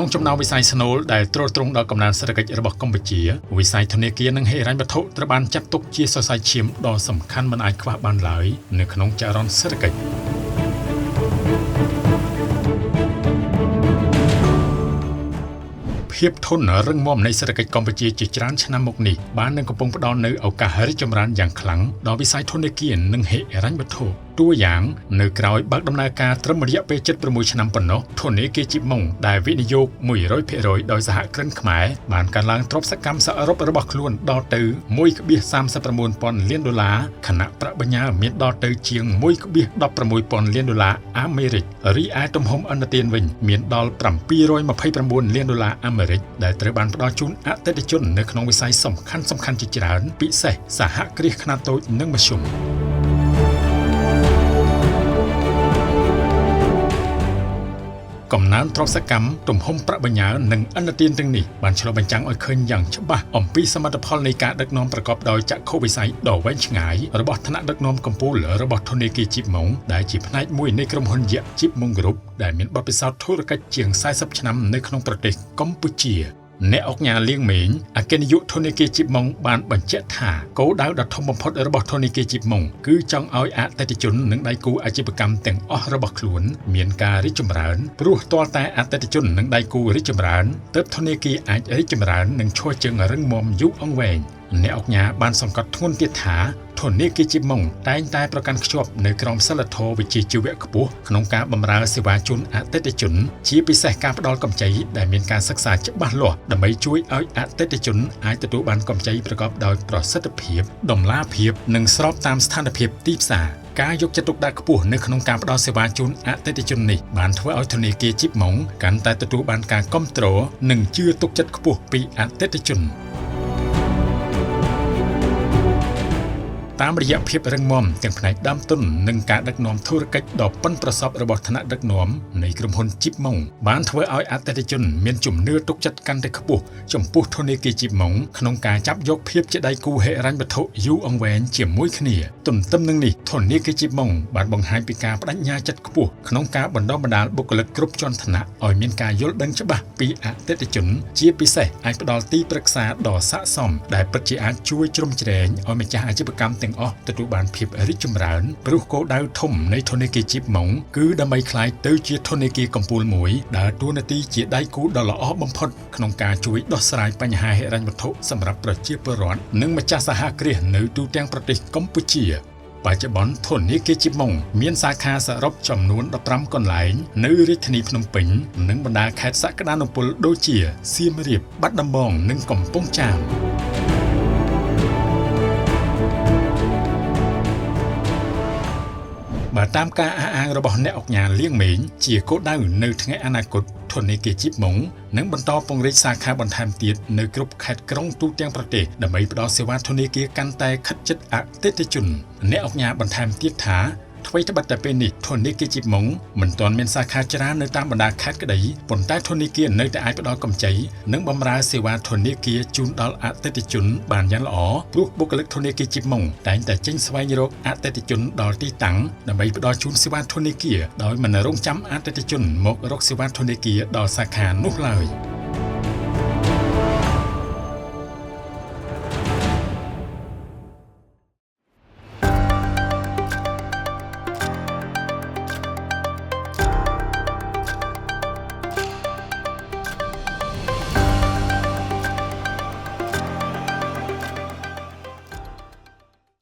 ក្នុងចំណោមវិស័យស្នូលដែលទ្រទ្រង់ដល់កំណើនសេដ្ឋកិច្ចរបស់កម្ពុជាវិស័យធនាគារនិងហិរញ្ញវត្ថុត្រូវបានចាត់ទុកជាសរសៃឈាមដ៏សំខាន់មិនអាចខ្វះបានឡើយនៅក្នុងចរន្តសេដ្ឋកិច្ចភាពធន់រឹងមាំនៃសេដ្ឋកិច្ចកម្ពុជាជាច្រើនឆ្នាំមកនេះបាននឹងកំពុងផ្ដល់នូវឱកាសរីកចម្រើនយ៉ាងខ្លាំងដល់វិស័យធនាគារនិងហិរញ្ញវត្ថុតួយ៉ាងនៅក្រោយបើកដំណើរការត្រឹមរយៈពេល76ឆ្នាំប៉ុណ្ណោះធនាគារជីបម៉ុងដែលវិនិយោគ 100% ដោយសហគ្រិនខ្មែរបានកើនឡើងទ្រព្យសកម្មសរុបរបស់ខ្លួនដល់ទៅ 1.39 ពាន់លានដុល្លារខណៈប្រាក់បញ្ញើមានដល់ទៅជាង 1.16 ពាន់លានដុល្លារអាមេរិករីឯទំហំឥណទានវិញមានដល់729លានដុល្លារអាមេរិកដែលត្រូវបានផ្ដល់ជូនអតិថិជននៅក្នុងវិស័យសំខាន់ៗជាច្រើនពិសេសសហគ្រាសខ្នាតតូចនិងមធ្យមកំណើនទ្រព្យសកម្មទំហំប្រាក់បញ្ញើនិងឥណទានទាំងនេះបានឆ្លុះបញ្ចាំងឲ្យឃើញយ៉ាងច្បាស់អំពីសមិទ្ធផលនៃការដឹកនាំប្រកបដោយចក្ខុវិស័យដ៏វែងឆ្ងាយរបស់ថ្នាក់ដឹកនាំកំពូលរបស់ធនាគារជីបម៉ុងដែលជាផ្នែកមួយនៃក្រុមហ៊ុនយក្សជីបម៉ុង Group ដែលមានបទពិសោធន៍ធុរកិច្ចជាង40ឆ្នាំនៅក្នុងប្រទេសកម្ពុជាអ្នកឧកញ៉ាលៀងមេងអគ្គនាយកធនាគារជីបម៉ុងបានបញ្ជាក់ថាគោលដៅដ៏ធំបំផុតរបស់ធនាគារជីបម៉ុងគឺចង់ឲ្យអតិថិជននិងដៃគូអាជីវកម្មទាំងអស់របស់ខ្លួនមានការរីកចម្រើនព្រោះទាល់តែអតិថិជននិងដៃគូរីកចម្រើនទើបធនាគារអាចរីកចម្រើននិងឈរជើងរឹងមាំយូរអង្វែងអ្នកឧកញ៉ាបានសង្កត់ធ្ងន់ទៀតថាធនាគារជីបម៉ុងតែងតែប្រកាន់ខ្ជាប់នៅក្រមសីលធម៌វិជ្ជាជីវៈខ្ពស់ក្នុងការបម្រើសេវាជូនអតិថិជនជាពិសេសការផ្ដល់កម្ចីដែលមានការសិក្សាច្បាស់លាស់ដើម្បីជួយឲ្យអតិថិជនអាចទទួលបានកម្ចីប្រកបដោយប្រសិទ្ធភាពតម្លាភាពនិងស្របតាមស្ថានភាពទីផ្សារការយកចិត្តទុកដាក់ខ្ពស់នៅក្នុងការផ្ដល់សេវាជូនអតិថិជននេះបានធ្វើឲ្យធនាគារជីបម៉ុងកាន់តែទទួលបានការគាំទ្រនិងជឿទុកចិត្តខ្ពស់ពីអតិថិជនតាមរយៈភាពរឹងមាំទាំងផ្នែកដើមទុននិងការដឹកនាំធុរកិច្ចដ៏ប៉ិនប្រសប់របស់ថ្នាក់ដឹកនាំនៃក្រុមហ៊ុនជីបម៉ុងបានធ្វើឲ្យអតិថិជនមានជំនឿទុកចិត្តកាន់តែខ្ពស់ចំពោះធនាគារជីបម៉ុងក្នុងការចាប់យកភាពជាដៃគូហិរញ្ញវត្ថុយូរអង្វែងជាមួយគ្នាទន្ទឹមនឹងនេះធនាគារជីបម៉ុងបានបង្ហាញពីការប្តេជ្ញាចិត្តខ្ពស់ក្នុងការបណ្ដុះបណ្ដាលបុគ្គលិកគ្រប់ជាន់ថ្នាក់ឲ្យមានការយល់ដឹងច្បាស់ពីអតិថិជនជាពិសេសអាចផ្ដល់ទីប្រឹក្សាដ៏ស័ក្តិសមដែលពិតជាអាចជួយជ្រោមជ្រែងឲ្យម្ចាស់អាជីវកម្មទាំងអស់ទទួលបានភាពរីកចម្រើនព្រោះគោលដៅធំនៃធនាគារជីបម៉ុងគឺដើម្បីក្លាយទៅជាធនាគារកំពូលមួយដើរតួនាទីជាដៃគូដ៏ល្អបំផុតក្នុងការជួយដោះស្រាយបញ្ហាហិរញ្ញវត្ថុសម្រាប់ប្រជាពលរដ្ឋនិងម្ចាស់សហគ្រាសនៅទូទាំងប្រទេសកម្ពុជាបច្ចុប្បន្នធនាគារជីបម៉ុងមានសាខាសរុបចំនួន15កន្លែងនៅរាជធានីភ្នំពេញនិងបណ្ដាខេត្តសក្តានុពលដូចជាសៀមរាបបាត់ដំបងនិងកំពង់ចាមបើតាមការអះអាងរបស់អ្នកឧកញ៉ាលៀងមេងជាគោលដៅនៅថ្ងៃអនាគតធនាគារជីបម៉ុងនឹងបន្តពង្រីកសាខាបន្ថែមទៀតនៅគ្រប់ខេត្តក្រុងទូទាំងប្រទេសដើម្បីផ្ដល់សេវាធនាគារកាន់តែខិតជិតអតិថិជនអ្នកឧកញ៉ាបន្ថែមទៀតថាថ្វីត្បិតតែពេលនេះធនាគារជីបម៉ុងមិនទាន់មានសាខាច្រើននៅតាមបណ្ដាខេត្តក្តីប៉ុន្តែធនាគារនៅតែអាចផ្ដល់កម្ចីនិងបម្រើសេវាធនាគារជូនដល់អតិថិជនបានយ៉ាងល្អព្រោះបុគ្គលិកធនាគារជីបម៉ុងតែងតែចេញស្វែងរកអតិថិជនដល់ទីតាំងដើម្បីផ្ដល់ជូនសេវាធនាគារដោយមិនរងចាំអតិថិជនមករកសេវាធនាគារដល់សាខានោះឡើយ។